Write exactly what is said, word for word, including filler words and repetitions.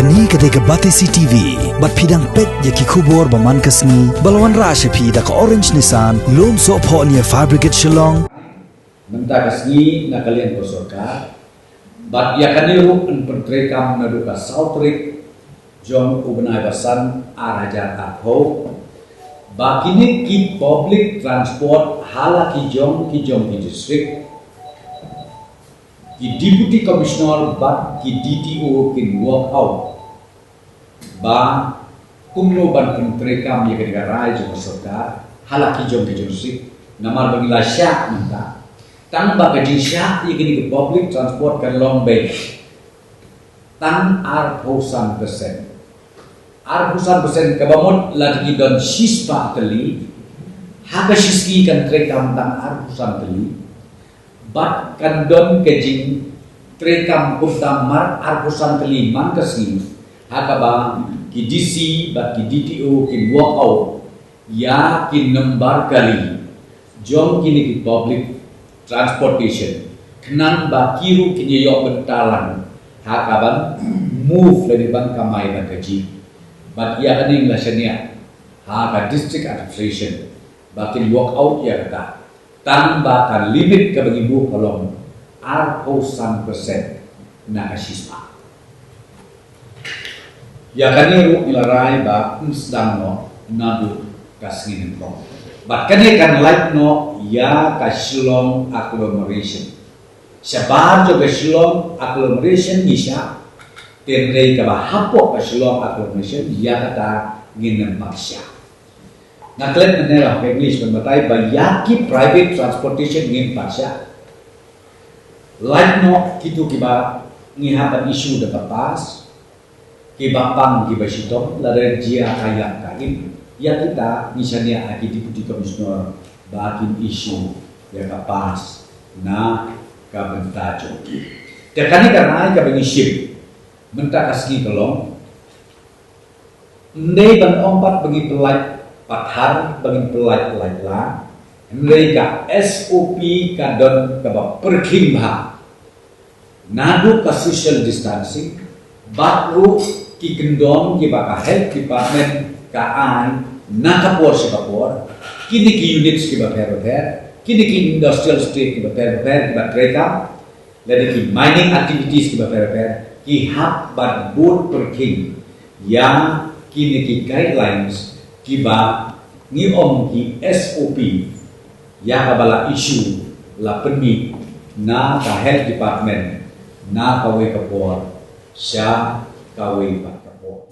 Kane ka dei ka Batesi T V, bad phi dang peit ïa ki khubor ba man ka sngi, ba la wanrah sha phi da ka Orange Nissan, Lumsohphoh near Fire Brigade Shillong. Mynta ka sngi na ka liang ka sorkar, bad ïa kane ruh yn pyntreikam naduh ka saw tarik jong u bnai ba san ar hajar arphew, ba kine ki public transport ha la ki jong ki jong ki district, ki Deputy Commissioner bad ki D T O kin work out ba kumno ban pyntreikam ïa kane ka rai jong ka sorkar ha la ki jong ki jong district, namar ba ngi la shah mynta. Tang ba ka jingshah ïa kane ka public transport kan long beit tang arphew san percent. Arphew san percent kaba mut lada ki don shispah tylli, ha ka shisngi kan treikam tang arphew san tylli. Bad kan don ka jingtreikam kumta mar arphew san tylli man ka sngi, ha kaba ki D C bad ki D T O kin work out ïa ki number kali jong kine ki public transportation, khnang ba ki ruh kin ïoh bynta lang ha kaban move lane ban kamai ban kajih. Bad ïa kane la shaniah ha ka district administration ba kin work out ïa kata. Tang ba ka limit kaba ngi buh ka long arphew san percent na ka shispah. Ïa kane ruh ngi la rai ba yn sdang noh naduh ka sngi nyngkong. Bad kane kan lait noh ïa ka Shillong agglomeration. Shabar jong ka Shillong agglomeration ngi shah, hynrei kaba hapoh ka Shillong agglomeration ïa kata ngin ym pat shah. Nga klet mynne la ha ka English ban batai ba ïa ki private transportation ngim pat shah. Lait noh kito kiba ngi hap ban issue da ka pass, kiba pang kiba shitom, lada jia ka ïap ka im, ïa kita ngi shaniah ha ki Deputy Commissioner ba kin issue ïa ka pass na ka bynta jong ki. Te kane ka rai kaba ngi shim mynta ka sngi ka long, ym dei ban ong pat ba ngi pyllait pathar, ba ngi pyllait lait la, hynrei ka S O P ka don kaba pyrkhing bha. Naduh ka social distancing, bad ruh ki kyndon kiba ka health department ka ai na ka por sha ka por, kine ki units kiba pher bapher, kine ki industrial estate kiba pher bapher kiba treikam, lane ki mining activities kiba pher bapher, ki hap ban bud pyrkhing ïa kine ki guidelines kiba ngi ong ki S O P, ïa kaba la issue, la pynmih na ka health department na kawei ka por sha kawei pat ka por.